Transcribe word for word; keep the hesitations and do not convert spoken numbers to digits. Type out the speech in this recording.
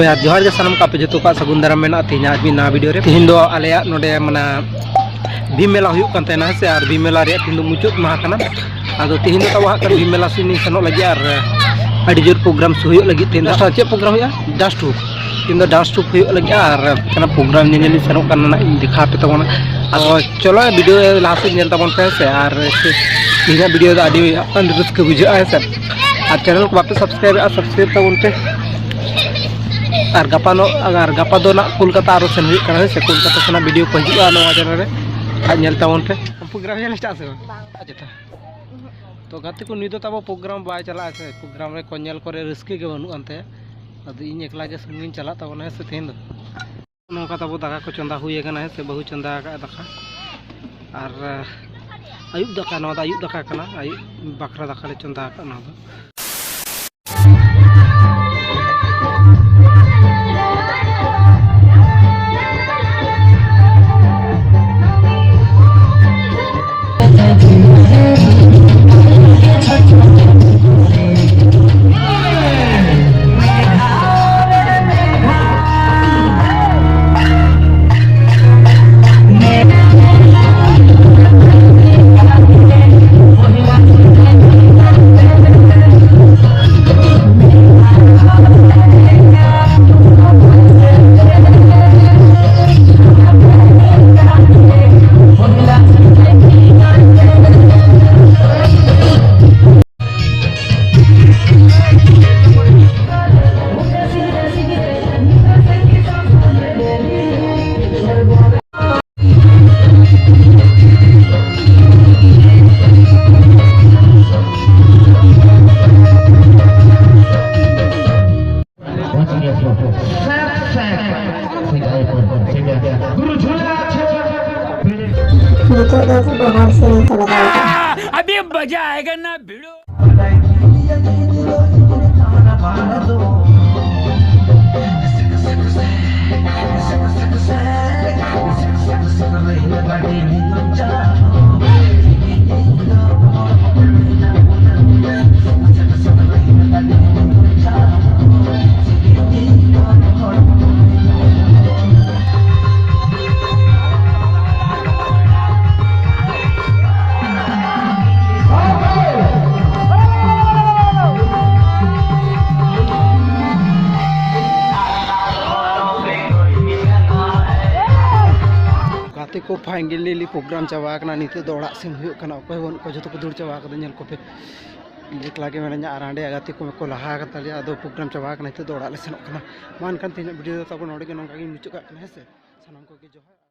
ᱟᱨ ᱡᱚᱦᱟᱨ ᱜᱮ ᱥᱟᱱᱟᱢ ᱠᱚ, ᱟᱯᱮ ᱡᱚᱛᱚ ᱠᱚᱣᱟᱜ ᱥᱟᱹᱜᱩᱱ ᱫᱟᱨᱟᱢ ᱢᱮᱱᱟᱜᱼᱟ᱾ ᱛᱮᱦᱮᱧ ᱟᱨ ᱢᱤᱫ ᱱᱟᱣᱟ ᱵᱷᱤᱰᱤᱭᱳ ᱨᱮ, ᱛᱮᱦᱮᱧ ᱫᱚ ᱟᱞᱮᱭᱟᱜ ᱱᱚᱰᱮ ᱢᱟᱱᱮ ᱵᱷᱤᱢ ᱢᱮᱞᱟ ᱦᱩᱭᱩᱜ ᱠᱟᱱ ᱛᱟᱦᱮᱱᱟ, ᱦᱮᱸ ᱥᱮ, ᱟᱨ ᱵᱷᱤᱢ ᱢᱮᱞᱟ ᱨᱮᱭᱟᱜ ᱛᱮᱦᱮᱧ ᱫᱚ ᱢᱩᱪᱟᱹᱫ ᱢᱟᱦᱟ ᱠᱟᱱᱟ᱾ ᱟᱫᱚ ᱛᱮᱦᱮᱧ ᱫᱚ ᱛᱟᱵᱚ ᱦᱟᱸᱜ ᱠᱷᱟᱱ ᱵᱷᱤᱢ ᱢᱮᱞᱟ ᱥᱮᱫ ᱤᱧ ᱥᱮᱱᱚᱜ ᱞᱟᱹᱜᱤᱫ, ᱟᱨ ᱟᱹᱰᱤ ᱡᱳᱨ ᱯᱨᱳᱜᱨᱟᱢ ᱦᱩᱭᱩᱜ ᱞᱟᱹᱜᱤᱫ ᱛᱮᱦᱮᱧ ᱫᱚ᱾ ᱪᱮᱫ ᱯᱨᱳᱜᱨᱟᱢ ᱦᱩᱭᱩᱜᱼᱟ? ᱰᱟᱱᱥ ᱴᱨᱩᱯ᱾ ᱛᱮᱦᱮᱧ ᱫᱚ ᱰᱟᱱᱥ ᱴᱨᱩᱯ ᱦᱩᱭᱩᱜ ᱞᱟᱹᱜᱤᱫ, ᱟᱨ ᱚᱱᱟ ᱯᱨᱳᱜᱨᱟᱢ ᱧᱮᱧᱮᱞ ᱤᱧ ᱥᱮᱱᱚᱜ ᱠᱟᱱᱟ, ᱱᱟᱜ ᱤᱧ ᱫᱮᱠᱷᱟᱣ ᱟᱯᱮ ᱛᱟᱵᱚᱱᱟ᱾ ᱟᱫᱚ ᱪᱚᱞᱚ ᱵᱷᱤᱰᱤᱭᱳ ᱞᱟᱦᱟ ᱥᱮᱫ ᱧᱮᱞ ᱛᱟᱵᱚᱱ ᱯᱮ, ᱦᱮᱸ ᱥᱮ, ᱟᱨ ᱛᱮᱦᱮᱧᱟᱜ ᱵᱷᱤᱰᱤᱭᱳ ᱫᱚ ᱟᱹᱰᱤ ᱨᱟᱹᱥᱠᱟᱹ ᱵᱩᱡᱷᱟᱹᱜᱼᱟ, ᱦᱮᱸ ᱥᱮ᱾ ᱟᱨ ᱪᱮᱱᱮᱞ ᱠᱚ ᱵᱟᱯᱮ ᱥᱟᱵᱥᱠᱨᱟᱭᱤᱵ ᱮᱫᱼᱟ, ᱥᱟᱵᱥᱠᱨᱟᱭᱤᱵ ᱛᱟᱵᱚᱱ ᱯᱮ᱾ ᱟᱨ ᱜᱟᱯᱟ ᱱᱚ-, ᱟᱨ ᱜᱟᱯᱟ ᱫᱚ ᱱᱟᱜ ᱠᱳᱞᱠᱟᱛᱟ ᱟᱨᱚ ᱥᱮᱱ ᱦᱩᱭᱩᱜ ᱠᱟᱱᱟ, ᱦᱮᱸ ᱥᱮ᱾ ᱠᱳᱞᱠᱟᱛᱟ ᱠᱷᱚᱱᱟᱜ ᱵᱷᱤᱰᱤᱭᱳ ᱠᱚ ᱦᱤᱡᱩᱜᱼᱟ ᱱᱚᱣᱟ ᱪᱮᱱᱮᱞ ᱨᱮ, ᱟᱨ ᱧᱮᱞ ᱛᱟᱵᱚᱱ ᱯᱮ᱾ ᱯᱨᱳᱜᱨᱟᱢ ᱧᱮᱞ ᱪᱟᱜ ᱥᱮ ᱵᱟᱝ? ᱵᱟᱝ᱾ ᱟᱪᱪᱷᱟ᱾ ᱛᱚ ᱜᱟᱛᱮ ᱠᱚ, ᱱᱩᱭ ᱫᱚ ᱛᱟᱵᱚ ᱯᱨᱳᱜᱨᱟᱢ ᱵᱟᱭ ᱪᱟᱞᱟᱜᱼᱟ ᱥᱮ, ᱯᱨᱳᱜᱨᱟᱢ ᱨᱮ ᱠᱚ ᱧᱮᱞ ᱠᱚᱨᱮ ᱨᱟᱹᱥᱠᱟᱹ ᱜᱮ ᱵᱟᱹᱱᱩᱜ ᱟᱱ ᱛᱟᱭᱟ᱾ ᱟᱫᱚ ᱤᱧ ᱮᱠᱞᱟ ᱜᱮ ᱥᱟᱺᱜᱤᱧ ᱪᱟᱞᱟᱜ ᱛᱟᱵᱚᱱᱟ, ᱦᱮᱸ ᱥᱮ, ᱛᱮᱦᱮᱧ ᱫᱚ᱾ ᱱᱚᱝᱠᱟ ᱛᱟᱵᱚ ᱫᱟᱠᱟ ᱠᱚ ᱪᱚᱸᱫᱟ ᱦᱩᱭ ᱟᱠᱟᱱᱟ, ᱦᱮᱸ ᱥᱮ, ᱵᱟᱹᱦᱩ ᱪᱚᱸᱫᱟ ᱟᱠᱟᱫ ᱫᱟᱠᱟ᱾ ᱟᱨ, ᱟᱹᱭᱩᱵ ᱫᱟᱠᱟ, ᱱᱚᱣᱟ ᱫᱚ ᱟᱹᱭᱩᱵ ᱫᱟᱠᱟ ᱠᱟᱱᱟ, ᱟᱹᱭᱩᱵ ᱵᱟᱠᱷᱨᱟ ᱫᱟᱠᱟ ᱞᱮ ᱪᱚᱸᱫᱟ ᱟᱠᱟᱫ ᱱᱚᱣᱟ ᱫᱚ᱾ ᱱᱤᱛᱚᱜ ᱫᱚ ᱵᱚᱦᱚᱲ ᱥᱮᱨᱮᱧ ᱠᱚ ᱞᱟᱜᱟᱣ ᱠᱟᱜᱼᱟ᱾ ᱟᱵᱮ ᱢᱟᱡᱟ ᱟᱭᱮᱜᱟ ᱱᱟ ᱵᱷᱤᱲᱳ᱾ ᱛᱮᱠᱚ finally program ᱪᱟᱵᱟ ᱟᱠᱟᱱᱟ᱾ ᱱᱤᱛᱚᱜ ᱫᱚ ᱚᱲᱟᱜ ᱥᱮᱱ ᱦᱩᱭᱩᱜ ᱠᱟᱱᱟ᱾ ᱚᱠᱚᱭ ᱦᱚᱸ ᱵᱟᱹᱱᱩᱜ ᱠᱚᱣᱟ, ᱡᱚᱛᱚ ᱠᱚ ᱫᱟᱹᱲ ᱪᱟᱵᱟ ᱟᱠᱟᱫᱟ᱾ ᱧᱮᱞ ᱠᱚᱯᱮ, ᱤᱧ ᱮᱠᱞᱟ ᱜᱮ ᱢᱮᱱᱟᱧᱟ ᱟᱨ ᱦᱟᱸᱰᱮ ᱜᱟᱛᱮ ᱠᱚ ᱠᱚ ᱞᱟᱦᱟ ᱟᱠᱟᱱ ᱛᱟᱞᱮᱭᱟ᱾ ᱟᱫᱚ program ᱪᱟᱵᱟ ᱟᱠᱟᱱᱟ, ᱱᱤᱛᱚᱜ ᱫᱚ ᱚᱲᱟᱜ ᱞᱮ ᱥᱮᱱᱚᱜ ᱠᱟᱱᱟ᱾ ᱢᱟ ᱮᱱᱠᱷᱟᱱ ᱛᱮᱦᱮᱧᱟᱜ video ᱫᱚ ᱛᱟᱵᱚ ᱱᱚᱰᱮ ᱜᱮ ᱱᱚᱝᱠᱟ ᱜᱤᱧ ᱢᱩᱪᱟᱹᱫ ᱠᱟᱜ ᱠᱟᱱᱟ, ᱦᱮᱸ ᱥᱮ᱾ ᱥᱟᱱᱟᱢ ᱠᱚᱜᱮ ᱡᱚᱦᱟᱨ᱾